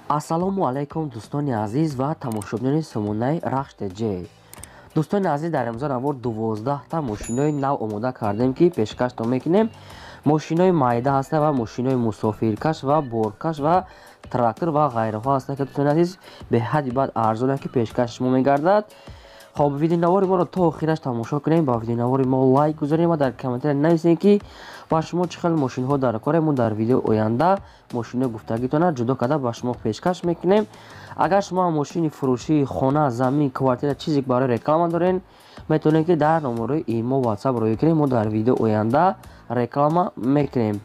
Ассалому алайкум, дӯстони азиз ва тамошобинони сомонаи Рахш ТЖ. Дӯстони азиз, дар имрӯза навор 12та мошинои нав омода кардем, ки пешкаштон мекунем. Мошинои майда ҳаста ва мошинои мусофиркаш ва боркаш ва трактор ва ғайраҳо ҳаста, ки, дӯстони азиз, беҳадди бад арзоне, ки пешкаши шумо мегардад. Хоб, видеонавори моро то охираш тамошо кунем, ба видеонавори мо лайк гузорем ва дар комментария нависем, ки ба шумо чӣ хел мошинҳо дар коре. Мо дар видеои оянда мошинои гуфтагитона ҷудо карда ба шумо пешкаш мекунем. Агар шумо мошини фурӯшии хона, замин, квартира, чизе барои реклама дорен, метавонед, ки дар номерои имо, ватсап роӣ кунем, мо дар видеои оянда реклама мекунем.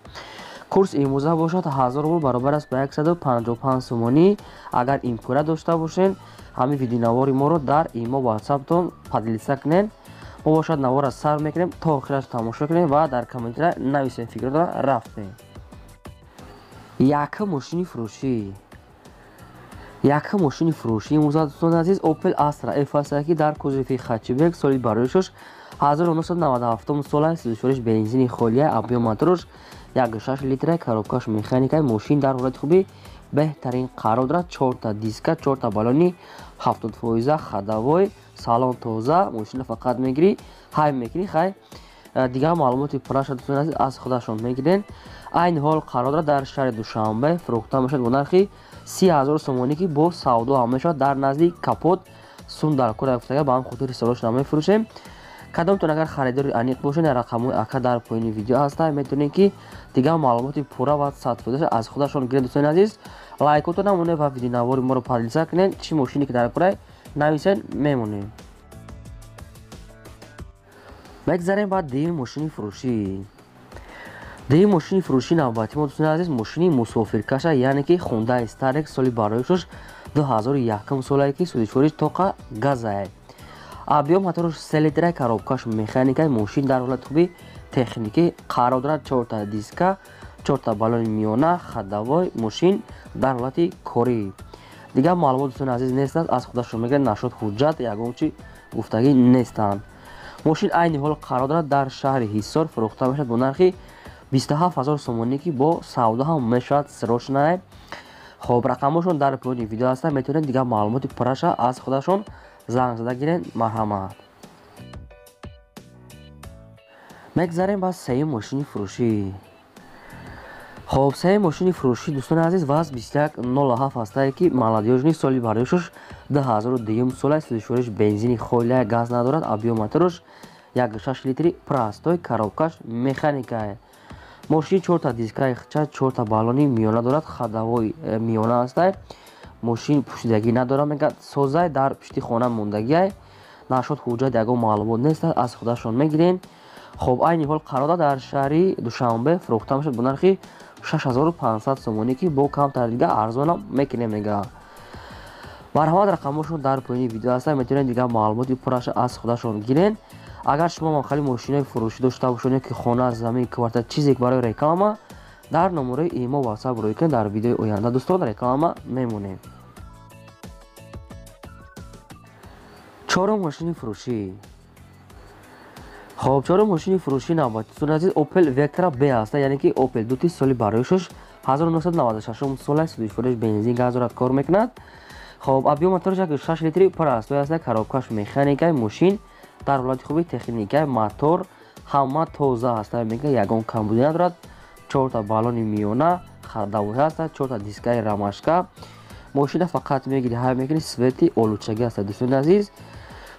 Курс имрӯза бошад 1000 рубл, баробар аст ба 155 сомонӣ. Агар имконият дошта бошед, ҳамин видеонавори моро дар имо, ватсаптон поделиться кунед. Мо бошад наворро сар мекунем, то охираш тамошо кунем ва дар комментария нависем фикротона. Рафтем. Якум мошини фурӯшӣ. Якум мошини фурӯшӣ имрӯза, дӯстони азиз, Opel Astra F аст, ки дар кузови хэтчбек, соли бароишош 1997 сола, сӯзишвориш бензини холия, объём моторш 1,6 литра, коробкаш механика. Мошин дар ҳолати хуби беҳтарин қарор дорад, чорта диска, чорта балони 70%, ходовой, салон тоза. Мошина фақат мегирӣ, ҳай мекунӣ. Хай, дигар маълумоти пурраша, дӯстони азиз, аз худашон мегирен. Айни ҳол қарор дорад дар шаҳри Душанбе, фурӯхта мешавад бо нархи 30 000 сомонӣ, ки бо савдо ҳам мешавад. Дар назди капот сум дар кора гуфтага, ба ҳам хотири солош намефурӯшем. Кадомтон агар харидори аниқ бошед, рақамҳои ака дар поёни видео ҳаста, метавонед, ки дигар маълумоти пурра ва 100% аз худашон гиред. Дӯстони азиз, лайкотон намонед ва видеонавори моро поделиться кунед. Чӣ мошине ки дар курай, нависед, мемонем. Мегзарем ба дуюми мошини фурӯшӣ. Дуюми мошини фурӯшии навбати мо, дӯстони азиз, мошини мусофиркаша, яъне ки Хундай Старекс, соли бароишош 2001 солае, ки сӯзишвориш тоқа газае, объём моторш 3 литра, коробкаш механика. Мошин дар ҳолати хуби техникӣ қарор дорад, чорта диска, чорта балони миёна, ходовой, мошин дар ҳолати корӣ. Дигар маълумот, дӯстони азиз, нестанд, аз худашон мегӯянд. Нашуд ҳуҷҷат, ягон чи гуфтагӣ нестанд. Мошин айни ҳол қарор дорад дар шаҳри Ҳисор, фурӯхта мешавад бо нархи 27 000 сомонӣ, ки бо савдо ҳам мешавад, срочно. Хоб, рақамҳошон дар поёни видео ҳастанд, метавонед дигар маълумоти пурраша аз худашон занг зада гиред. Марҳамат. Мегзарем ба сеюм мошини фурӯшӣ. Хоб, сеюм мошини фурӯшӣ, дӯстони азиз, ВАЗ 2107 ҳастае, ки молодёжный, соли бардошташ 2002 сола, сӯзишвориш бензини холия, газ надорад, объём моторш 1,6 литри простой, коробкаш механикае. Мошин чорта дискаи хча, чорта балони миёна дорад, ходовой миёна ҳастай. Мошин пӯшидагӣ надорад, мегӯяд, созай, дар пишти хона мондагиай. Нашуд ҳуҷҷат, ягон маълумот нест, аз худашон мегирен. Хоб, айни ҳол қарор дорад дар шаҳри Душанбе, фурӯхта мешавад бо нархи 6500 сомонӣ, ки бо камтар дига арзонам мекунем, мега. Марҳамат, рақамҳошон дар поёни видео ҳастанд, метавонед дигар маълумоти пурраша аз худашон гирен. Агар шумо махали мошинои фурӯшӣ дошта бошед, ки хона, замин, квартира, чизе барои реклама, дар номерои имо, ватсап роӣ кунед. Дар видеои оянда, дӯстон, реклама мемонем. Чорум мошини фурӯшӣ. Хоб, чорум мошини фурӯшии навбати, дӯстони азиз, Opel Vectra B ҳаста, яъне ки Opel дути, соли бароишош 1996 сола, сӯзишвориш бензин, газ дорад, кор мекунад. Хоб, объём моторш 1,6 литри простой ҳаста, коробкаш механикаи. Мошин дар ҳолати хуби техникаи, мотор ҳама тоза ҳаста, мега, ягон камбудӣ надорад. Чорта балони миёна, ходовой ҳаста, чорта дискаи рамашка. Мошина фақат мегири, ҳай мекунӣ, свети олучагӣ ҳаста, дӯстони азиз.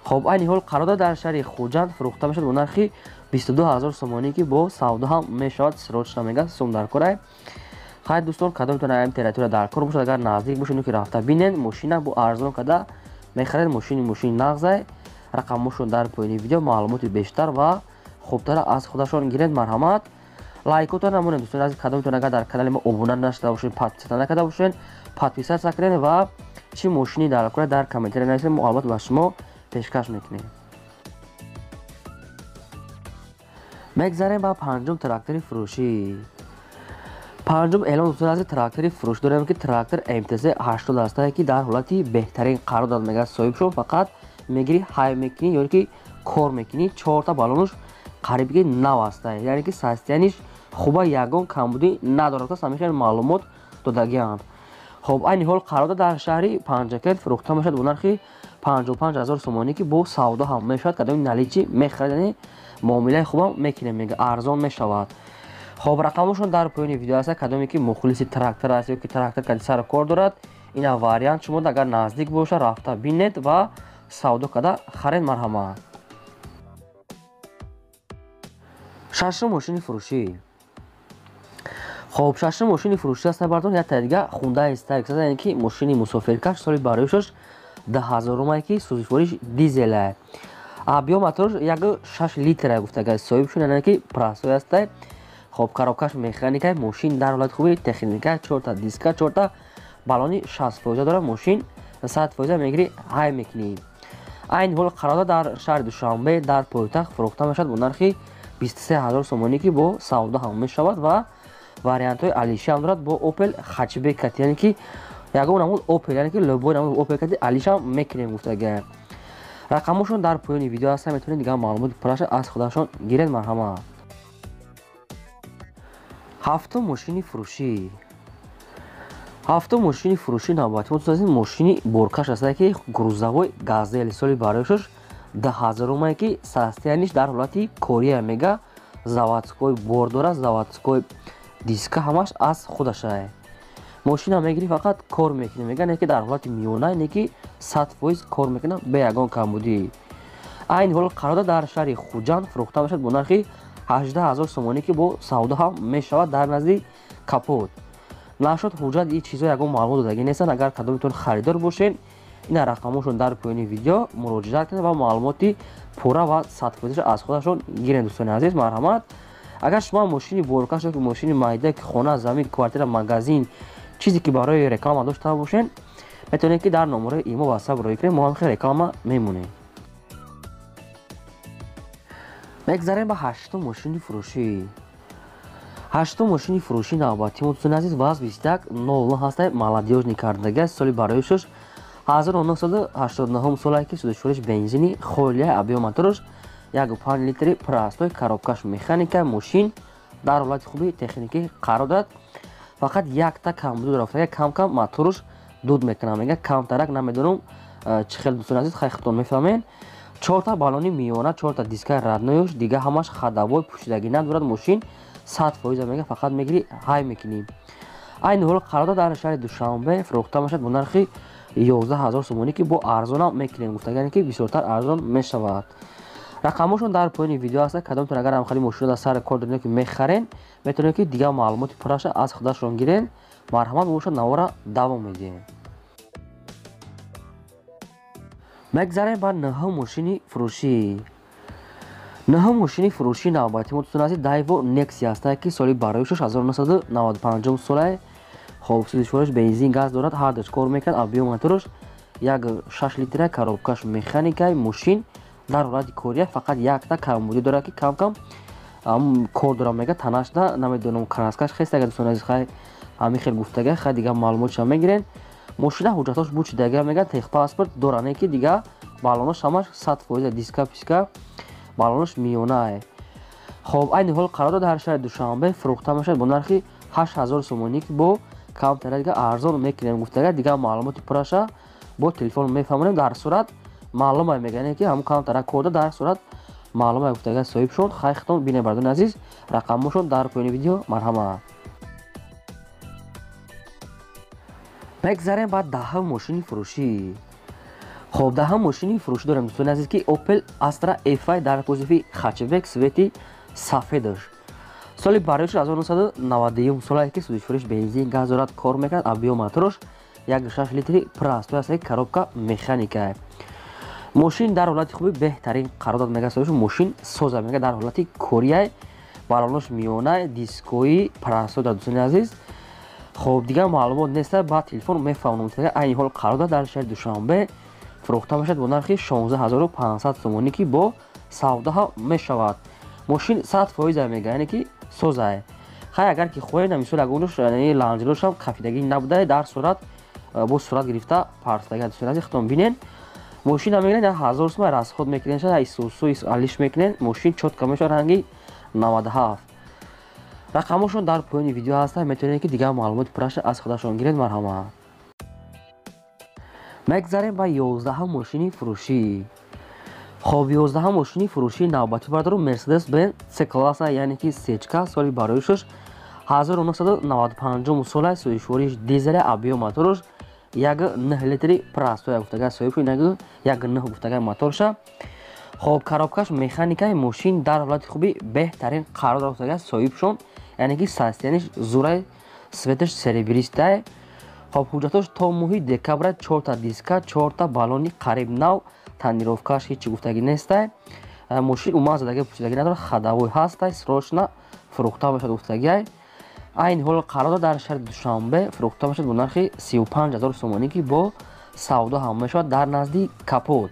Хоб, айни ҳол қарор дорад дар шаҳри Хуҷанд, фурӯхта мешавад бо нархи 22 000 сомонӣ, ки бо савдо ҳам мешавад, срочно, мега, сум дар корай. Хай, дӯстон, кадомтон аям территория дар кор бошад, агар наздик бошед, ки рафта бинед, мошина бо арзон карда мехаред. Мошини нағзай. Рақамҳошон дар поёни видео, маълумоти бештар ва хубтара аз худашон гиред. Марҳамат, лайкотон намонед. Дӯстони азиз, кадомтон агар дар канали мо обуна нашуда бошед, подписаться накарда бошед, подписаться кунед ва чӣ мошини дар кора, дар комментария нависед, мо албатта ба шумо пешкаш мекунем. Мегзарем ба панҷум трактори фурӯшӣ. Панҷум эълон, дӯстони азиз, трактори фурӯшӣ дорем, ки трактор МТЗ 80 ҳастае, ки дар ҳолати беҳтарин қарор дорад, мегӯяд соҳибшон. Фақат мегирӣ, ҳай мекунӣ ё ки кор мекунӣ. Чорта балонуш қариб ки нав ҳастае, яъне ки состояниш хуба, ягон камбудӣ надорад. Ҳамин хел маълумот додагианд. Хоб, айни ҳол қарор дар шаҳри Панҷакент фурӯхта мешавад бо нархи 55 000 сомонӣ, ки бо савдо ҳам мешавад. Кадоми наличный мехарад, яъне муомилаи хубам мекунем, мега, арзон мешавад. Хоб, рақамошон дар поёни видео аст. Кадоме ки мухлиси трактор аст ё ки трактор кади сару кор дорад, ина вариант шумо агар наздик боша, рафта бинед ва савдо карда харед, марҳамат. Шашум мошини фурӯшӣ. Хоб, шашум мошини фурӯшӣ аст, бардон, якта дига Хундай Старикс, яъне ки мошини мусофиркаш, соли бароишаш 2000-умае, ки сӯзишвориш дизелае, объём моторш 1,6 литра гуфтага соҳиб шуд, яъне ки простой ҳастай. Хоб, коробкаш механика, мошин дар ҳолати хуби техника, чорта диска, чорта баллони 60% дорад. Мошин 100% мегирӣ, ҳай мекунӣ. Айни ҳол қарорда дар шаҳри Душанбе, дар пойтахт фурӯхта мешавад бо нархи 23 000 сомонӣ, ки бо савдо ҳам мешавад ва вариантҳои алиши ҳам дорад бо Опел хэтчбек кати, яъне ки ягон намуд Опел, яъне ки любой намуд Опел кати алишам мекунем гуфтага. Рақамошон дар поёни видео ҳастан, метавонед дигар маълумоти пурраша аз худашон гиред, марҳамат. Ҳафтум мошини фурӯшӣ. Ҳафтум мошини фурӯшӣ навбати мо тузазин мошини боркаш аст, ки грузовой Газель, соли бароишаш 2000-умае, ки состояниш дар ҳолати кория мега, заводской бор дорад, заводской диска, ҳамаш аз худашае. Мошина мегирӣ, фақат кор мекунӣ, мега, не ки дар ҳолати миёна, не ки 100% кор мекунад бе ягон камбудӣ. Айни ҳол қарорда дар шаҳри Хуҷанд фурӯхта мешавад бо нархи 18 000 сомонӣ, ки бо савдо ҳам мешавад. Дар назди капот нашуд ҳуҷҷат, и чизо ягон маълумот додагӣ нестанд. Агар кадомитон харидор бошед, ина рақамошон дар поёни видео, муроҷиат кунед ва маълумоти пурра ва 100%-ша аз худашон гиред. Дӯстони азиз, марҳамат. Агар шумо мошини боркаш ё мошини майда, ки хона, замин, квартира, магазин, чизе ки барои реклама дошта бошед, метавонед, ки дар номерои имо, ватсап роӣ кунед, мо ҳам хел реклама мемонем. Мегзарем ба ҳаштум мошини фурӯшӣ. Ҳаштум мошини фурӯшӣ навбати мо, дӯстони азиз, ВАЗ 2109 ҳастай, молодёжный кардага, соли бароишаш 1989 солае, ки сӯзишвориш бензини холия, объём мотораш 1,5 литри, простой, коробкаш механика. Мошин дар ҳолати хуби техникӣ қарор дорад, фақат якта камбуд рафтага, кам кам моторш дуд мекунад, мега, камтарак, намедонам чӣ хел. Дӯстони азиз, хай худтон мефаҳмед. Чорта баллони миёна, чорта дискаи родноюш, дига ҳамаш ходовой, пӯшидагӣ надорад. Мошин 100% мега, фақат мегирӣ, ҳай мекунӣ. Айни ҳол қарорда дар шаҳри Душанбе фурӯхта мешавад бо нархи 11 000 сомонӣ, ки бо арзонам мекунем гуфтагане, ки бисёртар арзон мешавад. Рақамошон дар поёни видео ҳаст. Кадомтон агар ҳамхели мошино дар сари кор доред, ки мехарен, метавонед, ки дигар маълумоти пурраша аз худашон гирен, марҳамат. Бошад, навора давом медиҳем. Мегзарем ба нӯҳум мошини фурӯшӣ. Нӯҳум мошини фурӯшии навбати мо, дӯстони азиз, Дайво Некси ҳастае, ки соли бароишаш 1995 солае. Хоб, сӯзишвориш бензин, газ дорад, ҳардуш кор мекунад. Объём мотораш 1,6 литра, коробкаш механикай. Мошин дар ҳолати кория, фақат якта камбудӣ дорад, ки кам кам кор дорам, мега, танашда, намедонам, краскаш хестага. Дӯстони азиз, хай, ҳамин хел гуфтага, хай, дигар маълумотша мегирен. Мошина ҳуҷҷатҳош буд шидага, мега, техпаспорт доране, ки дига баллонош ҳамаш 100%, диска писка баллонош миёнае. Хоб, айни ҳол қарор дар шаҳри Душанбе фурӯхта мешавад бо нархи 8000 сомонӣ, ки бо камтара дига арзон мекунем гуфтага. Дигар маълумоти пурраша бо телефон мефаҳмонем. Дар сурат маълума мегӯяне, ки ҳамун камтара корда, дар сурат маълума гуфтага соҳиб шуд. Хай, хитон бинед, бардони азиз, рақамошон дар поёни видео, марҳамат. Мегзарем ба даҳум мошини фурӯшӣ. Хоб, даҳум мошини фурӯшӣ дорем, дӯстони азиз, ки Opel Astra F дар кузови хэтчбек, цвети сафедаш, соли бароиш 1991 солае, ки сӯзишвориш бензин, газ дорад, кор мекунад. Объём мотораш 1,6 литри, простой аст, коробка механика. Мошин дар ҳолати хуби беҳтарин қарор дод, мега соҳиб, мошин соза, мега, дар ҳолати корияй, баллонош миёна, дискои простой дорад. Дӯстони азиз, хоб, дигар маълумот неста, ба телефон мефаҳмонам. Айни ҳол қарор дод дар шаҳри Душанбе фурӯхта мешавад бо нархи 16 500 сомонӣ, ки бо савдо ҳам мешавад. Мошин 100% мега, яъне ки созае. Хай, агар ки хоҳед, мисол, ягонаш ланҷилошам кафидагӣ набуда, дар сурат бо сурат гирифта партага. Дӯстони азиз, худтон бинен. Мошина мегирен, 1000 сума расход мекунен, шад исусу алиш мекунен, мошин чётко мешавад, ранги 97. Рақамошон дар поёни видео ҳастанд, метавонед, ки дигар маълумоти пурраша аз худашон гиред, марҳамат. Мегзарем ба 11 мошини фурӯшӣ. Хоб, 11 мошини фурӯшии навбатӣ, бародаро, Мерседес Бенз С класса, яъне ки сечка, соли бароишаш 1995 сола, сӯзишвориш дизеля, объём мотораш 1,9 литри простой гуфтага соҳиб шуд, 1,9 гуфтага моторша. Хоб, коробкаш механикаи, мошин дар ҳолати хуби беҳтарин қарор дорад, соҳибшон, яъне ки состояниш зурай, цветаш серебристай. Хоб, ҳуҷҷатош то моҳи декабра, чорта диска, чорта баллони қариб нав, тонировкаш ҳечи гуфтагӣ нестай. Мошин умуман задаги пӯшидагӣ надорад, ходовой ҳастай, срочно фурӯхта мешавад гуфтагиай. Айни ҳол қарор дар шаҳри Душанбе фурӯхта мешавад бо нархи 35 ҳазор сомонӣ, ки бо савдо ҳам мешавад, дар назди капот.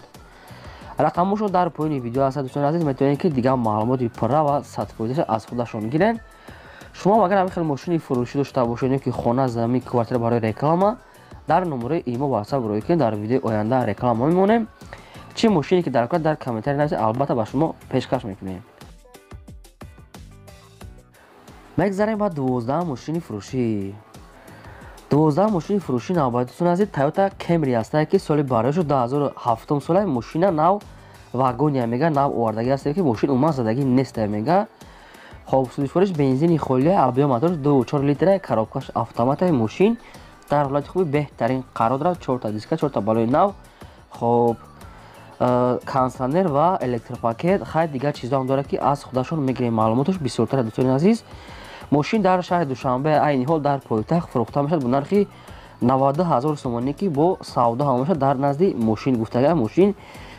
Рақамошон дар поёни видео ҳастад, дӯстони азиз, метавонед, ки дигар маълумоти пурра ва садфоизаша аз худашон гиред. Шумо агар ҳамин хел мошини фурӯшӣ дошта бошед ё ки хона, замин, квартира барои реклама, дар номерои имо, ватсап рӯй кунед, дар видеои оянда реклама мемонем. Чӣ мошине ки дар кор, дар комментарий нависед, албатта ба шумо пешкаш мекунем. Мегзарем ба 12 мошини фурӯшӣ. 12 мошини фурӯшӣ навбатитон азиз Toyota Camry ҳастае, ки соли барои шуд 2007 сола, мошина нав вагония мега, нав овардагӣ ҳастае, ки мошин умуман задагӣ нестае мега. Хоб, сӯзишвориш бензини холия, объём мотораш 2,4 литра, коробкаш автоматаи, мошин дар ҳолати хуби беҳтарин қарор дорад, чорта диска, чорта балои нав. Хоб, кондитсионер ва электропакет, хай, дигар чизоам дорад, ки аз худашон мегирем маълумоташ бисёртар. Дӯстони азиз, мошин дар шаҳри Душанбе, айни ҳол дар пойтахт фурӯхта мешавад бо нархи 92 ҳазор сомонӣ, ки бо савдо ҳам мешавад, дар назди мошин гуфтага. Мошин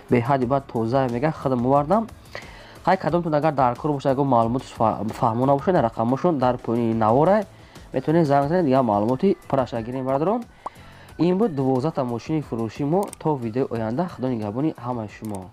беҳадди бад тоза мега, худам овардам. Хай, кадомтон агар дар кор бошад, ягон маълумоташ фаҳмо набошад, рақамошон дар поёни навора, метавонед занг занед, дигар маълумоти пурраша гирем. Бародарон, ин буд 12та мошини фурӯши мо. То видеои оянда, худо нигаҳбони ҳамаи шумо.